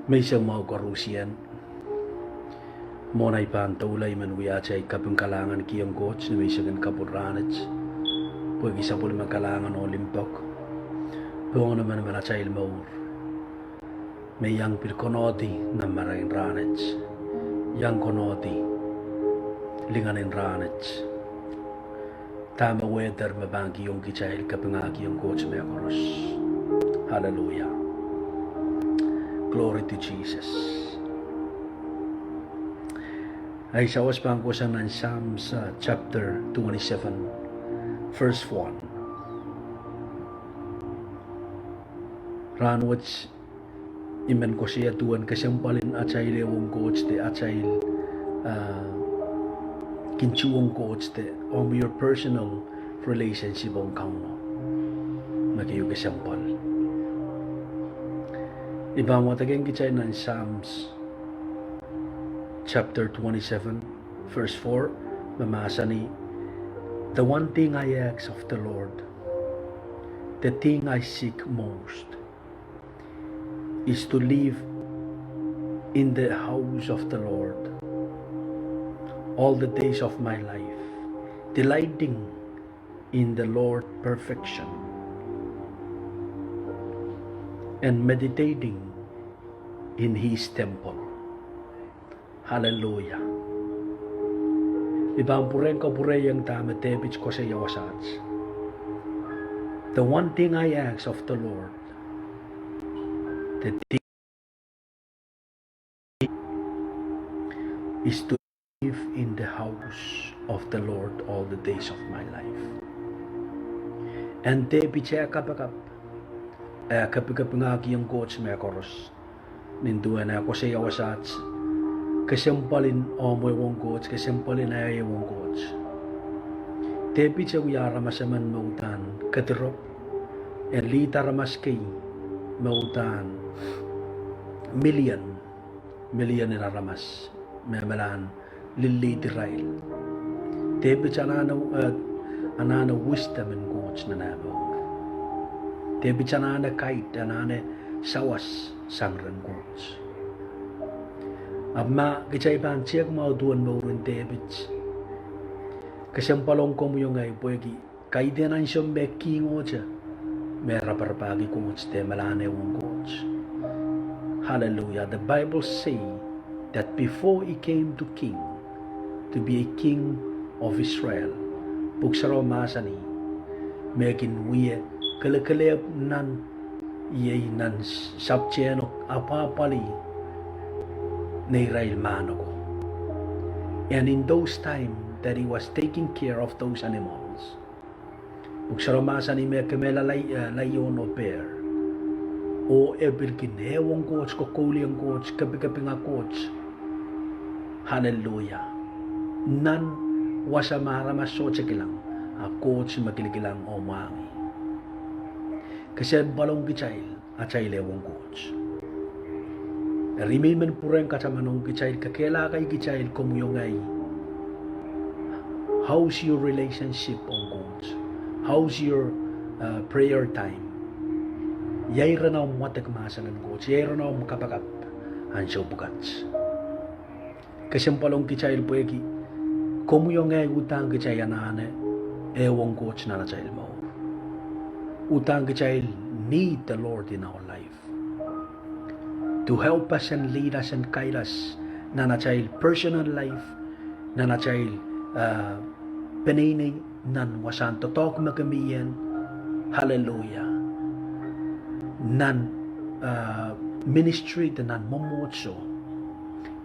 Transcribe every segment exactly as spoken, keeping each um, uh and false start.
Menseng mwahu koarusie, mwohn ei pahn doula I men wiahte ei kaping kalahngan kihong Koht ni menseng en kapwung rahnwet, pwehki sapwellime kalahngan oh limpoak pohn emenemen atail mour me iang pil konehdi nan marain rahnwet, iang konehdi lingan en rahnwet. Dahme weather me pahn kihong kitail, kapingahkiong Koht mehkoaros. Hallelujah. Glory to Jesus. Ei sawas pahn kohsang nan Psalms, uh, chapter twenty-seven, verse one. Rahnwet I men koasoia duwen kesempwalin atail ehuong Koht de atail, uh, kin tuhwong Koht de, um, your personal relationship ong Kauno. Me keieu kesempwal. I pahn wadekehng kitail nan Psalms chapter twenty-seven, verse four, me mahsanih, "The one thing I ask of the Lord, the thing I seek most, is to live in the house of the Lord all the days of my life, delighting in the Lord perfection, and meditating in his temple." Hallelujah. I pahn pwurehng kapwurehiong dahme Depit koasoia wasaht. The one thing I ask of the Lord, the thing is to live in the house of the Lord all the days of my life. En Depit eh kapakap, eh kapikapingahkiong Koht mehkoaros. Nin duwen eh koasoia wasaht kesempwalin omw ehuong Koht, kesempwalin eh ehuong Koht. Depit eh wia aramas emen me uhdahn kedirop, en lead aramas kei me uhdahn million, million en aramas me e malahn lilihdi irail. Depit anahne, eh, anahne wisdom en Koht nan eh mour. Depit anahne guide, anahne sawas sang rehn Koht. Ahpw ma kitail pahn tehk mwahu duwen mouren Depit, kesempwal ong komwi oh ngehi pwehki kaidehn ansou me kihong Koht, me raparapahki Koht de malahn ehuong Koht. Hallelujah. The Bible say that before he came to king, to be a king of Israel, Pwuhk Sarawi mahsanih, me kin wia kelehkelehpw nan, iei nan sapwtehno apwahpwalih neirail mahn oko. And in those time that he was taking care of those animals, Pwuhk Sarawi mahsanih me kemehla lai-, eh, laion oh pear. Oh e pil kin ehuong Koht, kokouliong Koht, kepikepinga Koht. Hallelujah. Nan wasa me aramas sohte kilang, a Koht me kilikilang oh mwahngih. Kesempwal ong kitail atail ehuong Koht. Eri I men pwurehng kataman ong kitail, kekehlaka kitail, komwi oh ngehi. How's your relationship ong Koht? How's your, uh, prayer time? Ia iren omw wadek mahsen en Koht? Ia iren omw kapakap ansou pwukat? Kesempwal ong kitail pwehki komwi oh ngehi uhdahn kitail anahne ehuong Koht nan atail mour. Uhdahn kitail need the Lord in our life to help us and lead us and guide us nan atail personal life, nan atail, uh, peneinei, nan wasahn doadoahk me ke mih ie, hallelujah, nan, uh, ministry de nan mwomwohdiso.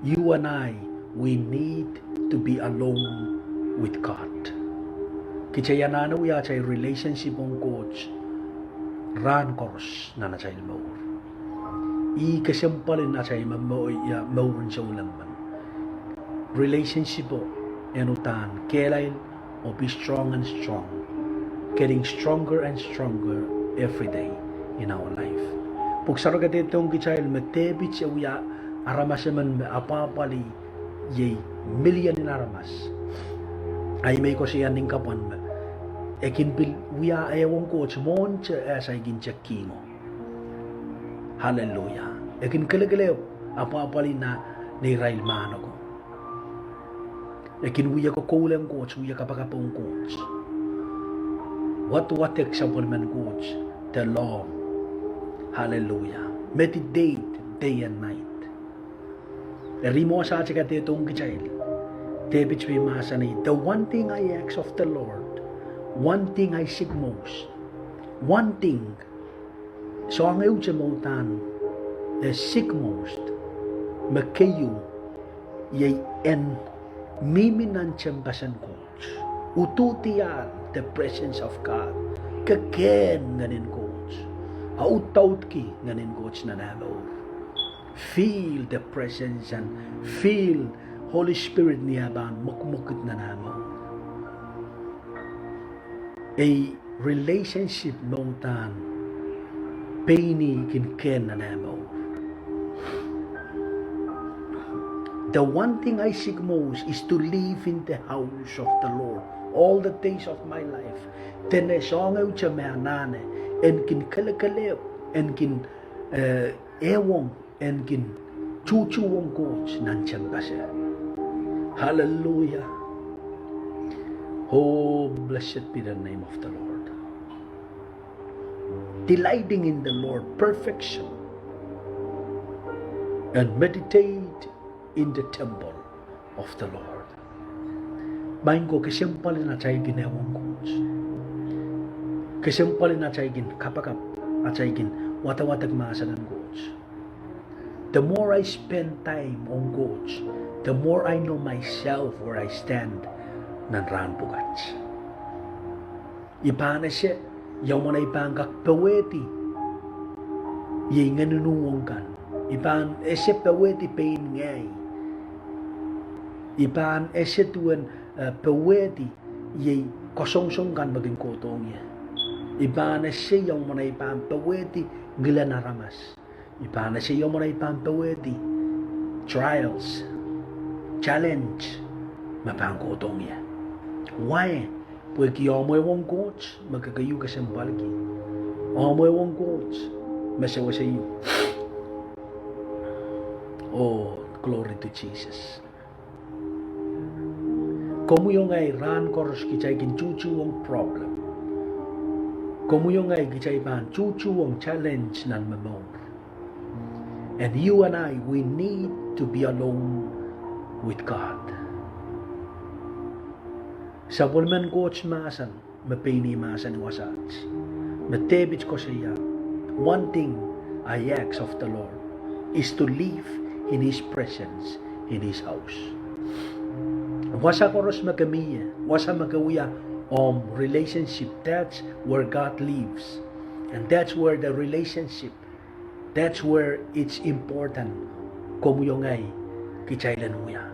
You and I, we need to be alone with God. Kitail anahne wia atail relationship ong Koht rahn koaros nan atail mour. Ih kesempwalin atail me, me, ia, mouren souleng men. Relationship o en uhdahn kehlail oh be strong and strong, getting stronger and stronger every day in our life. Pwuhk Sarawi kadehdehiong kitail me Depit e wia aramas emen me apwahpwalih iei million en aramas. A I men koasoia nin kapwan me e kin pil wia ehuong Koht mwohnte eh saikinte kingo. Hallelujah. E kin kelekelehpw apwahpwalih nan neirail mahn oko. E kin wia kokoul en Koht, wia kapakap ong Koht. Wadwadek sapwellimen Koht de loang. Hallelujah. Meditate day and night. Eri mwomwohdiso kadehdehiong kitail, Depit pil mahsanih, the one thing I ask of the Lord, one thing I seek most, one thing, soahng ehute me udahn e seek most, me keieu, iei en mihmi nan tehnpasen Koht, ududiahl the presence of God, kekehn Ngehnin Koht, audaudki Ngehnin Koht nan eh mour. Feel the presence and feel Holy Spirit ni eh pahn mwekimwekid nan eh mour. A relationship me udahn pein ih kin kehn nan eh mour. The one thing I seek most is to live in the house of the Lord all the days of my life. Dene soahng ehute me anahne, en kin kelekelehpw, en kin, eh, ehuong, en kin tuhtuhwong Koht nan tehnpase. Hallelujah. Oh, blessed be the name of the Lord. Delighting in the Lord, perfection, and meditate in the temple of the Lord. Maing ko, kesempwal en atail kin ehuong Koht. Kesempwal en atail kin kapakap, atail kin wadawadek mahsen en Koht. The more I spend time ong Koht, the more I know myself where I stand nan rahn pwukat. I pahn ese ia mwomwen ei pahn kak powehdi iei ngehn en uhwong kan. I pahn ese powehdi pein ngehi. I pahn ese duwen, eh, powehdi iei kasongosong kan me kin kohdohng ie. I pahn ese ia mwomwen ei pahn powehdi ngilen aramas. I pahn ese ia mwomwen ei pahn powehdi trials, challenge me pahn kohdohng ie. Why? Pwehki omw ehuong Koht me kekeieu kesempwalki. Omw ehuong Koht me sewese ih. Oh, glory to Jesus. Komwi oh ngehi rahn koaros kitail kin tuhtuhwong problem. Komwi oh ngehi kitail pahn tuhtuhwong challenge nan me mour. And you and I, we need to be alone with God. Sapwellimen Koht mahsen, me pein ih mahsen wasaht, me Depit koasoia, one thing I ask of the Lord is to live in his presence, in his house. Wasa koaros me ke mie, wasa me ke wia omw relationship, that's where God lives. And that's where the relationship, that's where it's important komwi oh ngehi kitail en wia.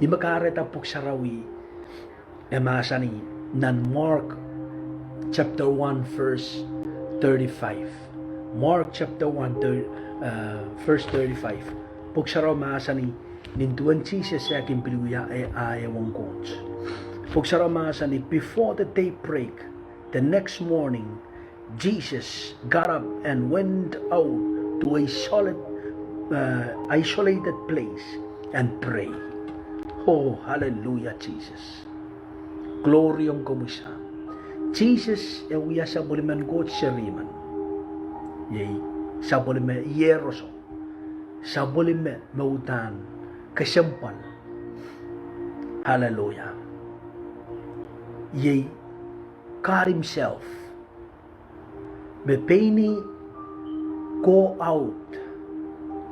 Ih me kahrehda Pwuhk Sarawi e mahsanih nan Mark chapter one verse thirty-five. Mark chapter one, thir-, uh, verse thirty-five. Pwuhk Sarawi mahsanih, nin duwen Sises eh kin pil wia eh, ah ehuong Koht. Pwuhk Sarawi mahsanih, before the day break, the next morning, Jesus got up and went out to a solid, uh, isolated place and pray. Oh, hallelujah, Jesus. Glory ong komwi Sahm. Sises e wia sapwellimen Koht seri men. Iei sapwellime ieroso. Sapwellime me udahn kesempwal. Hallelujah. Iei God himself me pein ih go out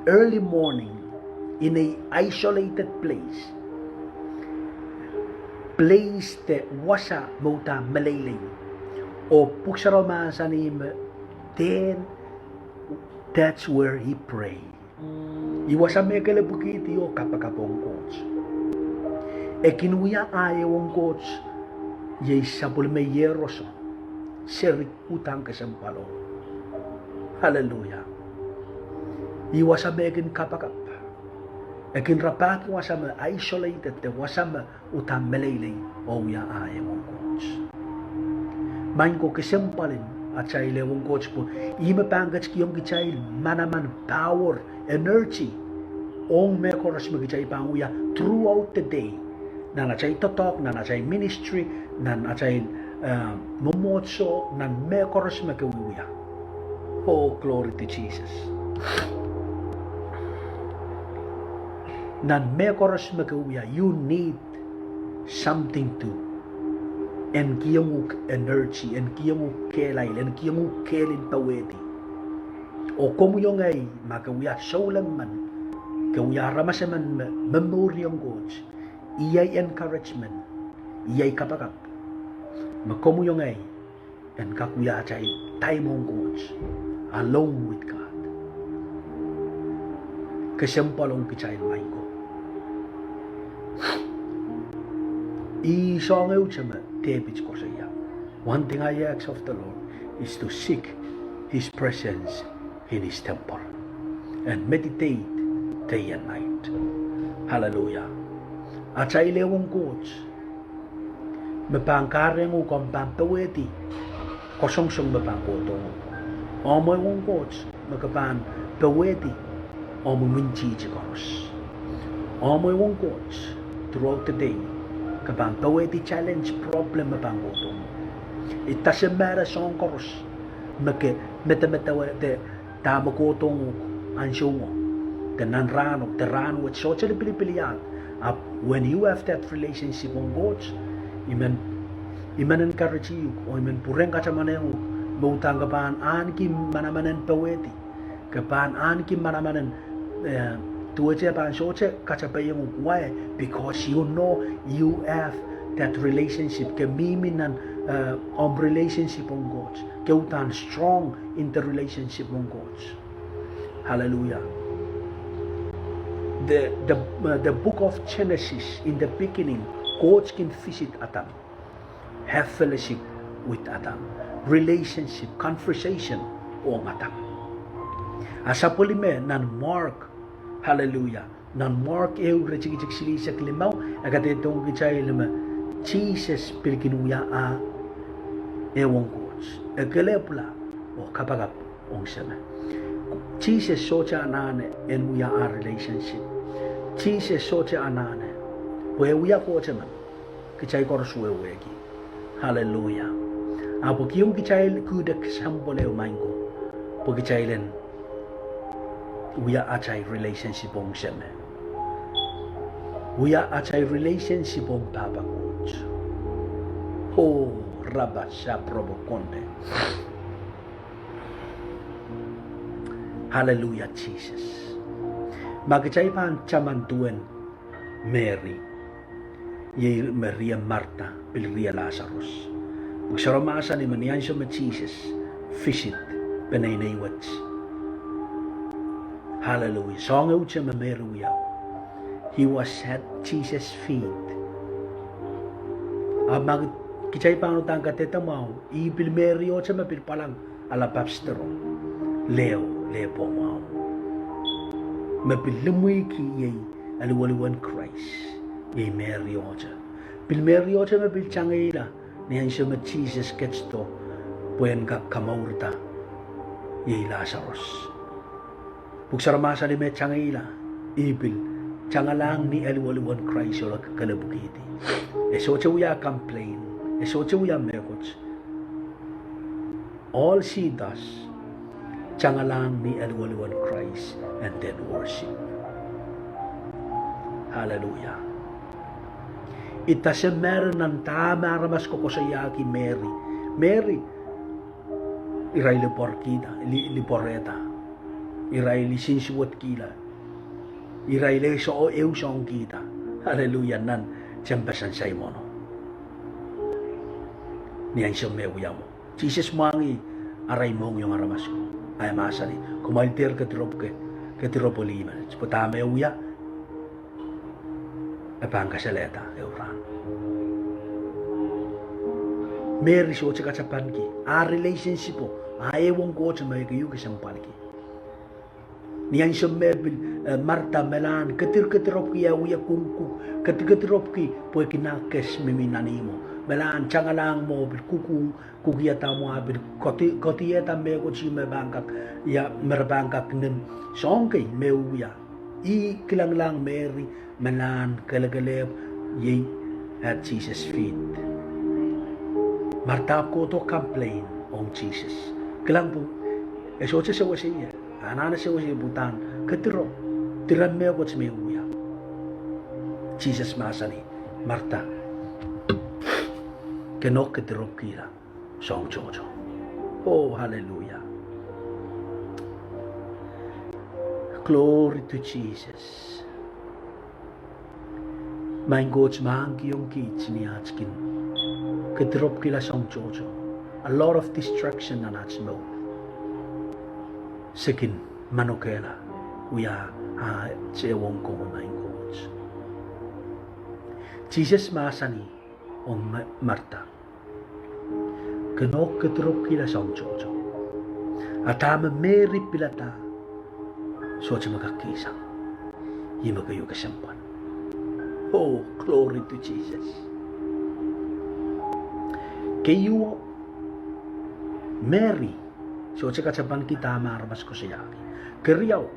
early morning in a isolated place. Place de wasa me udahn meleilei. Oh Pwuhk Sarawi mahsanih me then that's where he prayed. Ih wasa me e kelehpwikihdi oh kapakap ong Koht. E kin wia ah ehuong Koht, iei sapwellime ieroso, seri udahn kesempwalo. Hallelujah. Ih wasa me e kin kapakap. E kin rapahki wasa me isolated de wasa me udahn meleilei oh wia ah ehuong Koht. Maing ko, kesempwal en atail ehu ong Koht pwe ih me pahn ketikihong kitail manaman, power, energy ong mehkoaros me kitail pahn wia throughout the day. Nan atail doadoahk, nan atail ministry, nan atail, eh, mwomwohdiso, nan mehkoaros me ke wiewia. Oh, glory to Jesus. Nan mehkoaros me ke wia, you need something to, en kihong uhk energy, en kihong uhk kehlail, en kihong uhk kehl en powehdi. Oh komwi oh ngehi, ma ke wia souleng men, ke wia aramas emen me, me momouriong Koht, iei encouragement, iei kapakap me komwi oh ngehi en kak wia atail time ong Koht, alone with God. Kesempwal ong kitail maing ko. Ih soahng ehute me Depit koasoia, one thing I ask of the Lord is to seek his presence in his temple and meditate day and night. Hallelujah. Atail ehu ong Koht me pahn kahrehiong uhk omw pahn powehdi kasongosong me pahn kohdohng uhk. Omw ehu ong Koht me ke pahn powehdi omw imwintihti koaros. Omw ehu ong Koht throughout the day, ke pahn powehdi challenge, problem me pahn kohdohng uhk. It doesn't matter soahng koaros me ke medemedewehte dahme kohdohng uhk ansou mwo, de nan rahno, de rahn wet, sohte lipilipil iang. Ahpw when you have that relationship ong Koht, I men, I men encourage uhk, oh I men pwurehng katamanehng uhk me udahn ke pahn ahneki manaman en powehdi. Ke pahn ahneki manaman en, eh, duwehte pahn sohte katepehiong uhk. Why? Because you know you have that relationship. Ke mihmi nan, eh, omw relationship ong Koht. Ke uhdahn strong in the relationship ong Koht. Hallelujah. The, the, uh, the book of Genesis, in the beginning, Koht kin visit Adam, have fellowship with Adam, relationship, conversation ong Adam. A sapwellime nan Mark, hallelujah, nan Mark ehu iretikitik silihsek limau, e kadehdehiong kitail me Sises pil kin wia ah ehu ong Koht. E kelehpwla oh kapakap ong Seme. Sises sohte anahne en wia ah relationship. Sises sohte anahne, pwe e wia Koht emen. Kitail koaros wehwehki. Hallelujah. Ahpw kihong kitail good example ehu maing ko, pwe kitail en wia atail relationship ong Seme, wia atail relationship ong Pahpa Koht. Oh, rabba saprobo konde. Hallelujah, Sises. Ma kitail pahn taman duwen Mery, iei me rie Martha pil rie Lasarus. Pwuhk Sarawi mahsanih me ni ansou me Sises visit peneinei wet, hallelujah, soahng ehute me Mery wiawi, he was at Jesus' feet. A ma kitail pahn uhdahn kadehde mwahu, ih pil Mery ohte me pil pwalang alabaster leo, lehpwohmwahu, me pil limwihki iei aluweluwen Krais, iei Mery ohte. Pil Mery ohte me pil tangeila ni ansou me Sises ketido pwe en kak kamourda iei Lasarus. Pwuhk Sarawi mahsanih me tangeila, ih pil tangalahng ni aluweluwen Krais oh kelepwikihdi. E sohte wia complain, e sohte wia mehkot. All she does, tangalahng ni aluweluwen Krais and then worship. Hallelujah. It doesn't matter nan dahme aramas koasoiahki Mery. Mery, irail lipwoarkihda, li-, lipwoarehda. Irail isinsuwedkihla. Irail ehu soh-, ehu soahngkihda, hallelujah, nan tehnpas en Saimon. Ni ansou me e wia mwo, Sises mwahngih arail mohngiong aramas ko, a e mahsanih, Kumwail dehr kediropw, kediropw lih menet, pwe dahme e wia, e pahn kasalehda ehu rahn. Mery sohte katapanki ah relationship, ah ehu ong Koht me e keieu kesempwalki. Ni ansou me pil, eh, Martha melahn, kedirkediropwki eh wie kungkuk, kedirkediropwki pwehki nah kes mihmi nan ihmwo. me lahn tangalahng mwo pil kukung, kukiada mwo, a pil kodi-, kodieda mehkot me pahn kak, ia, me re pahn kak nim. Soahng kei me wia. Ih kilangalahng Meri me lahn kelekelehpw iei at Sises' feet. Marta kohdo complain ong Sises. Kilang pwe, e sohte sewese ie. Anahne sewese pwe uhdahn kedirop, diren mehkot me wia. Sises mahsanih, Marta, ke nohk kediropwkihla soahng tohto. Oh, hallelujah. Glory to Jesus. Maing Koht, mahkikihong kiht ni at kin kediropwkihla soahng tohto. A lot of distraction nan at mour. Se kin manokehla wia at ehuong komwi, Maing Koht. Sises mahsanih ong Ma-, Marta, ke nohk kediropwkihla soahng tohto. A dahme Meri pilada, sohte me kak kihsang. Ih me keieu kesempwal. Oh, glory to Jesus. Keieu, Meri sohte katapanki dahme aramas koasoiahki. Keriau,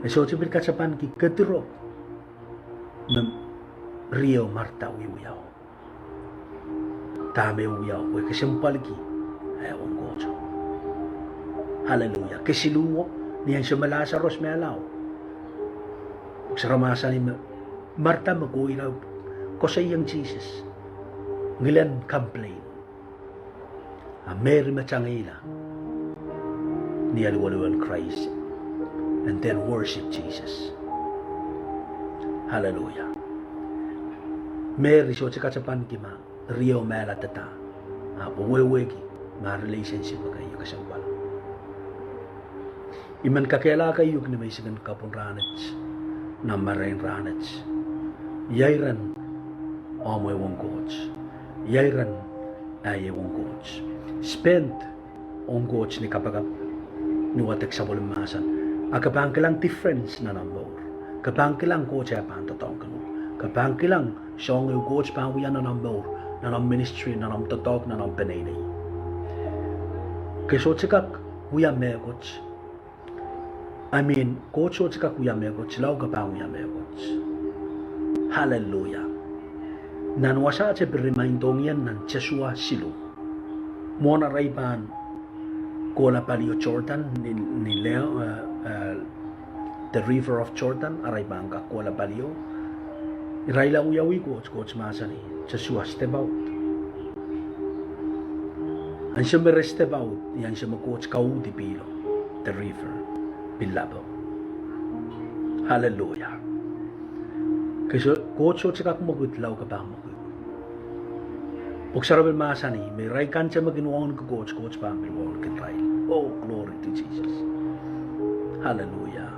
e sohte pil katapanki kedirop me rieo Marta wiewiahu. Dahme wiewiahu, pwe kesempwalki ehuong Koht. Hallelujah. Kesiluhwo, ni ansou me Lasarus mehla, Pwuhk Sarawi mahsanih me Marta me kohla koasoiong Sises, ngilen complain. A Meri me tangeila ni aluweluwen Krais and then worship Jesus. Hallelujah. Meri sohte katapanki ma rieo mehla dada, ahpw wehwehki ma relationship keieu kesempwal. I men kakehlaka uk ni menseng en kapwung rahnwet, nan marain rahnwet. Ia iren omw ehuong Koht? Ia iren ahi ehuong Koht? Spend ong Koht ni kapakap, ni wadek sapwellime mahsen. A ke pahn kilang difference nan omw mour. Ke pahn kilang Koht eh pahn doadoahngkin uhk. Ke pahn kilang soahng ehu Koht pahn wia nan omw mour, nan omw ministry, nan omw doadoahk, nan omw peneinei. Ke sohte kak wia mehkot. I mean, Koht sohte kak wia mehkot, lao ke pahn wia mehkot. Hallelujah. Nan wasahte pil remind ong ie nan Sosua siluh, mwohn arail pahn kohla palio Jordan, ni, ni leo, eh, eh, the river of Jordan, arail pahn kak kohla palio. Irail awiawih Koht, Koht mahsanih, Sosua, step out. Ansou me re step out, ni ansou me Koht kauhdi pihlo, the river pil lapo. Hallelujah. Ke so-, Koht sohte kak mwekid, lao ke pahn mwekid. Pwuhk Sarawi mahsanih me irail kante me kin wauneki Koht, Koht pahn pil wauneki irail. Oh, glory to Jesus. Hallelujah.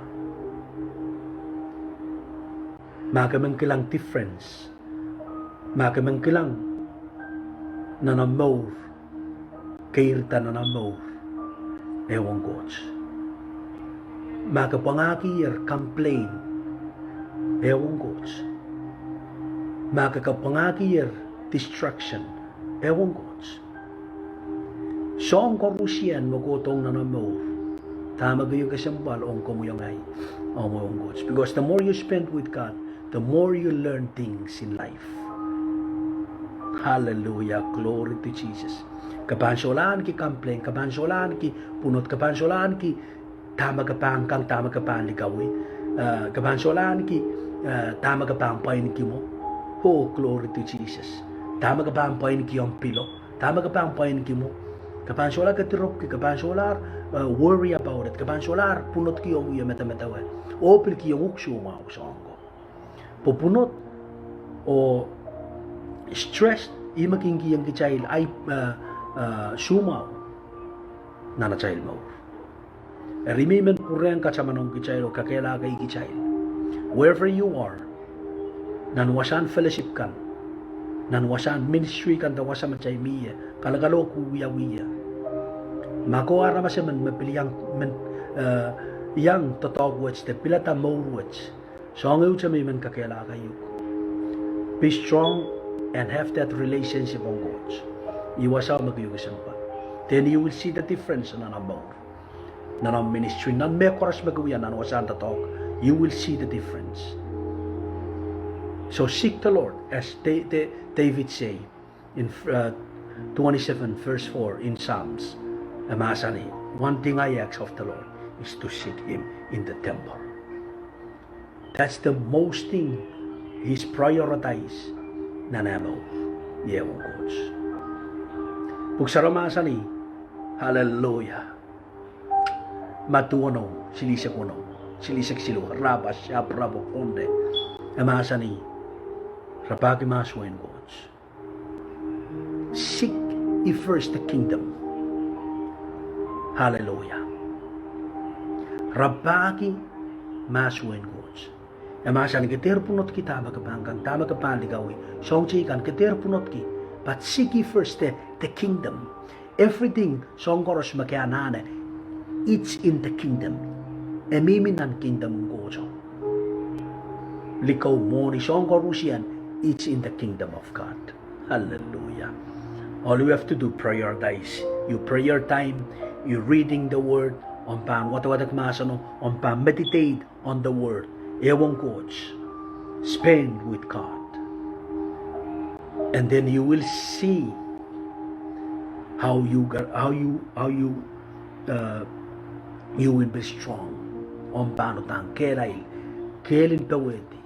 Ma ke men kilang difference, ma ke men kilang nan omw mour, keirda nan omw mour ehuong Koht. Ma ke pwangahkiher complain ehuong Koht. Ma ke pwangahkiher distraction ehuong Koht. Soahng koarusie me kohdohng nan omw mour, dahme keieu kesempwal ong komwi oh ngehi, omw ehuong Koht. Because the more you spend with God, the more you learn things in life. Hallelujah, glory to Jesus. Ke pahn solahr ahneki complain, ke pahn solahr ahneki pwunod, ke pahn solahr ahneki dahme ke pahn kang, dahme ke pahn likawih, eh, ke pahn solahr ahneki, eh, dahme ke pahn pwainiki mwo. Oh, glory to Jesus. Dahme ke pahn pwainiki omw pilo, dahme ke pahn pwainiki mwo. Ke pahn solahr kediropwki, ke pahn solahr, eh, worry about it, ke pahn solahr pwunodki omw wie medemedewe oh pil kihong uhk soumwahu soahng ko. Pwe pwunod oh stress, ih me kin kihong kitail ahi, eh, eh, soumwahu nan atail mour. Eri me I men pwurehng katamanong kitail oh kakehlakahki kitail, wherever you are, nan wasahn fellowship kan, nan wasahn ministry kan de wasa me kitail mie, kalokalo ke wiawi ie. Ma ke aramas emen me pil iang, men, eh, iang doadoahk wet de pilada mour wet, soahng ehute me I men kakehlakahki uhk: be strong and have that relationship ong Koht. Ih wasa me ke uk isimpa. Then you will see the difference nan omw mour, nan omw ministry, nan mehkoaros me ke wia nan wasahn doadoahk. You will see the difference. So seek the Lord, as Da-, Da-, David say in, uh, twenty-seven verse four in Psalms. E mahsanih, one thing I ask of the Lord is to seek him in the temple. That's the most thing is prioritize nan omw mour, ehuong Koht. Pwuhk Sarawi mahsanih, hallelujah. Madiu weneu, silihsek weneu, silihsek siluh, Rabba Shaprabo Konde. E mahsanih, rapahki mahs wehin Koht. Seek ye first the kingdom. Hallelujah. Rapahki mahs wehin Koht. E mahsanih ke dehr pwunodki dahme ke pahn kan, dahme ke pahn likawih, soahng teikan ke dehr pwunodki. But seek ye first the, the kingdom. Everything, soahng koaros me ke anahne, it's in the kingdom. E mihmi nan kingdom Koht. Likou, mwohni, soahng koaruhsie, it's in the kingdom of God. Hallelujah. All you have to do, prioritize. You prayer time, you reading the word, omw pahn wadawadek mahseno, omw pahn meditate on the word, ehuong Koht. Spend with God. And then you will see how you got, how you, how you, uh, you will be strong. Omw pahn uhdahn kehlail, kehl en powehdi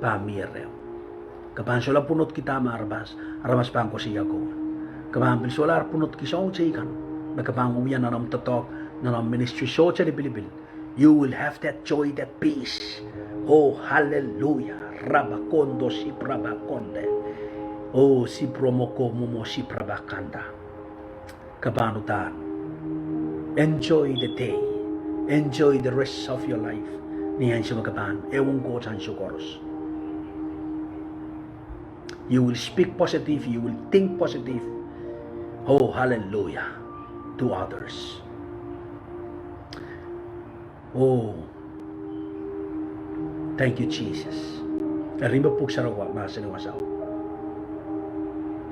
pahn mie rehmw. Ke pahn solahr pwunodki dahme aramas, aramas pahn koasoia kowe. Ke pahn pil solahr pwunodki soahng teikan me ke pahn wia nan omw doadoahk, nan omw ministry, sohte lipilipil. You will have that joy, that peace. Oh, hallelujah. Rabba Kondo Sip Rabba Konde. Oh, Sip Romoko Momo Sip Rabba Kanda. Ke pahn uhdahn enjoy the day, enjoy the rest of your life. Ni ansou me ke pahn ehuong Koht ansou koaros. You will speak positive, you will think positive. Oh, hallelujah, to others. Oh, thank you, Jesus. Eri me Pwuhk Sarawi mahsanih wasao,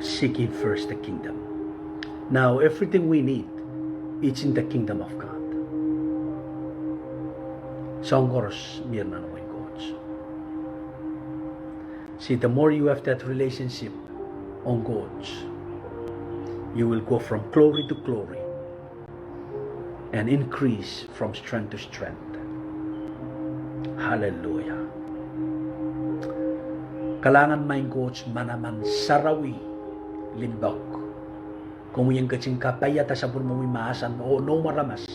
seek ye first the kingdom. Now, everything we need, it's in the kingdom of God. Soahng koaros mie nan wehin Koht. See, the more you have that relationship ong Koht, you will go from glory to glory and increase from strength to strength. Hallelujah. Kalahngan maing Koht, manaman sarawi limpoak. Komwi en ketin kapaiada sapwellimomwi mahsen oh noumw aramas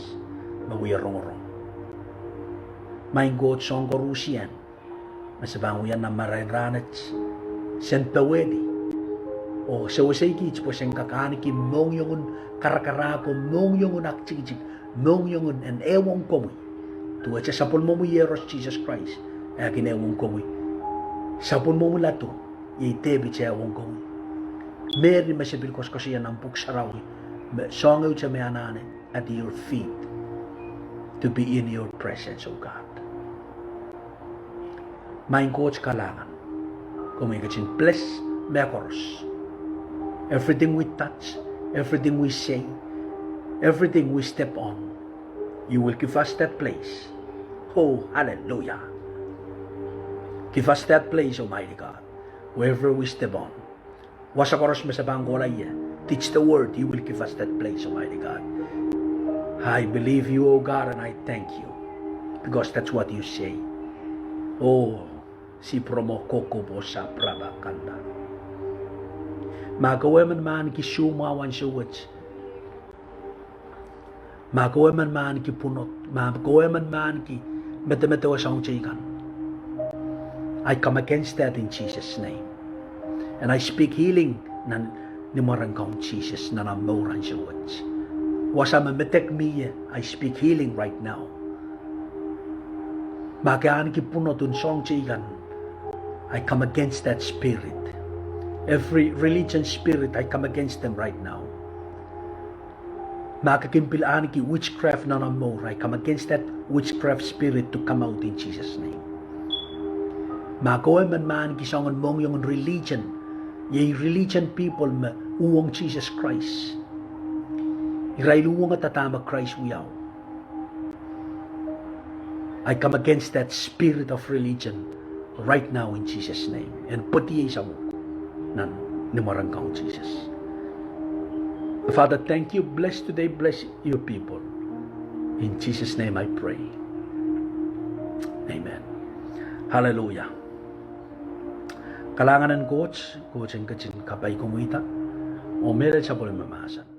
me wie rongorong. Maing Koht, soahng koaruhsie me se pahn wia nan marain rahnwet, sen powehdi oh sewesei kiht pwe sen kak ahneki mohngiongen karakarahk oh mohngiongen aktikitik, mohngiongen en ehuong komwi. Duwehte sapwellimomwi Iehros Sises Krais, e kin ehuong komwi. Sapwellimomwi ladu, iei Depit, e ehuong komwi. Meri me se pil koasokoasoia nan Pwuhk Sarawi, me soahng ehute me anahne, at your feet, to be in your presence, oh God. Maing Koht, kalahngan. Komwi ketin bless mehkoaros. Everything we touch, everything we say, everything we step on, you will give us that place. Oh, hallelujah. Give us that place, Almighty God. Wherever we step on, wasa koaros me se pahn kohla ie, teach the word, you will give us that place, Almighty God. I believe you, oh God, and I thank you, because that's what you say. Oh, Sipwromo Kokopo Saprabakanda. Ma kowe emen me ahneki suhmwahu ansou wet, ma kowe emen me ahneki pwunod, ma kowe emen me ahneki medemedewe soahng teikan, I come against that in Jesus' name. And I speak healing nan ni mwaren Kaun Sises nan omw mour ansou wet. Wasa me medek mie, I speak healing right now. Ma ke ahneki pwunod en soahng teikan, I come against that spirit. Every religion spirit, I come against them right now. Ma ke kin pil ahneki witchcraft nan omw mour, I come against that witchcraft spirit to come out in Jesus' name. Ma kowe emen me ahneki soangen mohngiongen religion, Iei religion people me uhwong Sises Krais. Irail uhwongada dahme Krais wiahu. I come against that spirit of religion right now in Jesus' name. En pwediei samwok nan ni mwaren Kaun Sises. Father, thank you. Bless today. Bless your people. In Jesus' name I pray. Amen. Hallelujah. Kalahngan en Koht, Koht en ketin kapaikomwihda. Oh mehlel sapwellime mahsen.